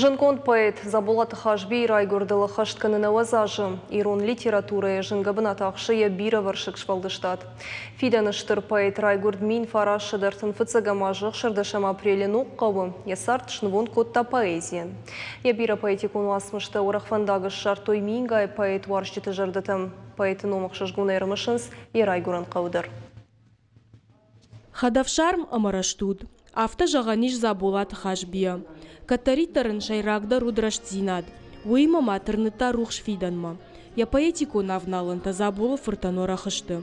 Зындгонд поэт Дзаболаты Хазбийы райгуырдыл ӕххӕст кӕны 90 азы. Ирон литературӕйы зынгӕ бынат ахсы йӕ бирӕвӕрсыг сфӕлдыстад. Фидӕны стыр поэт райгуырд 1935 азы 16 апрелы Ногхъӕуы. Йӕ цард снывонд кодта поэзийӕн. Йӕ бирӕ поэтикон уацмыстӕ уӕрӕх фӕндаг ссардтой мингай поэтуарзджыты зӕрдӕтӕм. Поэты ном ӕхсызгонӕй ӕрымысынц йӕ райгуырӕн хъӕуы дӕр. Хӕдӕфсарм ӕмӕ рӕстуд. Афтӕ зӕгъӕн ис Дзаболаты Хазбийӕ. Кӕддӕриддӕр ын сӕйрагдӕр уыд рӕстдзинад. Уыимӕ ма тырныдта рухс фидӕнмӕ. Йӕ поэтикон авналӕнтӕ Дзаболы фыртӕн уӕрӕх сты.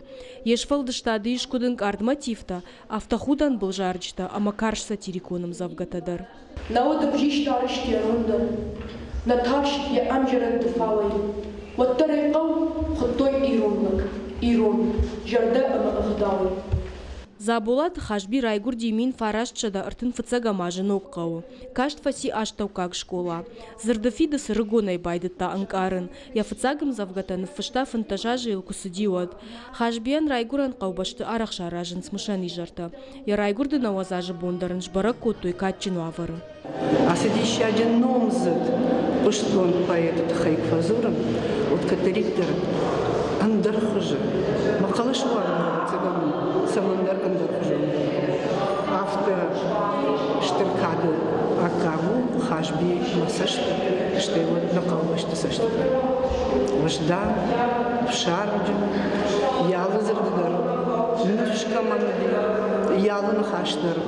Йе сфӕлдыстады ис куыд ӕнкъард мотивтӕ, афтӕ худӕнбыл зарджытӕ ӕмӕ карз сатирикон ӕмдзӕвгӕтӕ дӕр. Нӕ уыд ӕвзист арӕзт йӕ рон дӕр, нӕ тарст йӕ ӕмзӕрӕнты фауӕй, уӕддӕр ӕй хъӕу хуыдтой ирон лӕг, ирон зӕрдӕ ӕмӕ ӕгъдауӕй. Дзаболаты Хазби райгуырди 1935 азы Ногхъӕуы. Каст фӕци астӕуккаг скъола. Дзырды фидыц ӕрыгонӕй байдыдта ӕнкъарын. Йӕ фыццаг ӕмдзӕвгӕтӕ ныффыста 15 азы йыл куы цыди, уӕд. Хазбийӕн райгуырӕн хъӕубӕсты арӕх саразынц мысӕн изӕртӕ. Йӕ райгуырды 90 азы бон дӕр ын сбӕрӕг кодтой кадджын уавӕры. Ацы диссаджы номдзыд хъуыстгонд поэты тыххӕй куы фӕдзурын, уӕд кӕддӕриддӕр ӕндӕр хуызы. Мӕ хъӕлӕсы уаг ӕвӕццӕгӕн цӕмӕндӕр ӕндӕрхуызон. Афтӕ стыр кады аккаг у Хазби мӕ цӕсты, стӕй уӕд нӕ хъӕубӕсты цӕстытӕ. Уӕздан, ӕфсармджын, йӕ алы дзырды дӕр ныфс кӕмӕн уыди, йӕ алы ныхас дӕр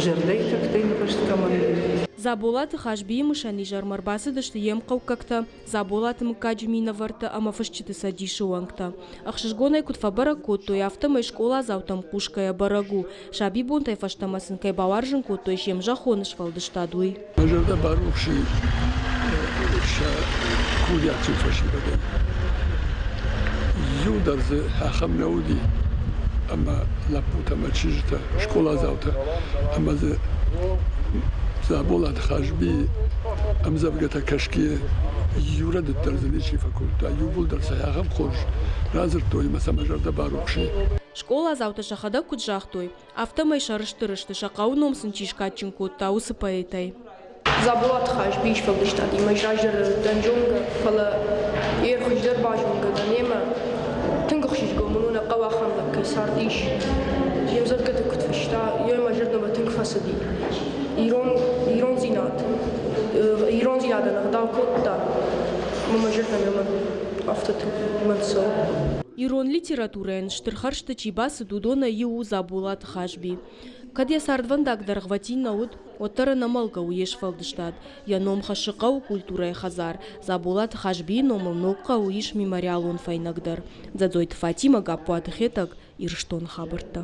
зӕрдӕйы тӕгтӕй ныхӕст кӕмӕн уыди. Дзаболаты Хазбийы мысӕн изӕрмӕ ӕрбацыдысты йе мхъӕуккӕгтӕ, Дзаболаты мыггаджы минӕвӕрттӕ ӕмӕ фысджыты цӕдисы уӕнгтӕ. Ӕхсызгонӕй куыд фӕбӕрӕг кодтой, афтӕмӕй скъоладзаутӕм хъусгӕйӕ бӕрӕг у, сабибонтӕй фӕстӕмӕ сын кӕй бауарзын кодтой се мзӕххоны сфӕлдыстад, уый. Мӕ зӕрдӕ барухс и сӕ курдиатджын фӕсивӕдӕй. Иу дӕр дзы ахӕм нӕ уыди, ӕмӕ лӕппутӕ ӕмӕ чызджытӕ, скъоладзаутӕ ӕмӕ дзы Дзаболаты Хазбийы ӕмдзӕвгӕтӕ кӕсгӕйӕ иу рӕдыд дӕр дзы ничи фӕкодта, иууылдӕр сӕ ахӕм хорз радзырдтой ӕмӕ сӕ мӕ зӕрдӕ барухс и. Скъоладзаутӕ сӕхӕдӕг куыд загътой, Афтӕмӕй сӕрыстыр сты, сӕ хъӕуы ном сын чи скадджын кодта, уыцы поэтӕй. Дзаболаты Хазбийы сфӕлдыстадимӕ ӕз раздӕр уыдтӕн зонгӕ, фӕлӕ йе хуыздӕр базонгӕ дӕн йемӕ. Тынг ӕхсызгон мын у, нӕ хъӕуы ахӕм лӕг кӕй цардис. Йе мдзӕвгӕты куыд фыста, йе мӕ зӕрдӕмӕ тынг фӕцыди. Ирон, ирондзинад, ирондзинадӕн ӕгъдау кодта, ӕмӕ мӕ зӕрдӕмӕ афтӕ тынг уымӕн цӕуы. Ирон литературӕйӕн стыр хӕрзты чи бацыд, уыдонӕй иу у Дзаболаты Хазби. Кӕд йӕ цардвӕндаг дӕргъвӕтин нӕ уыд, уӕддӕр ӕнӕмӕлгӕ у йе сфӕлдыстад. Йӕ ном хӕссы хъӕуы культурӕйы хӕдзар. Дзаболаты Хазбийы номыл ног хъӕуы ис мемориалон фӕйнӕг дӕр. Дзӕдзойты Фатимӕ, Гаппуаты Хетӕг, Ирыстоны хабӕрттӕ.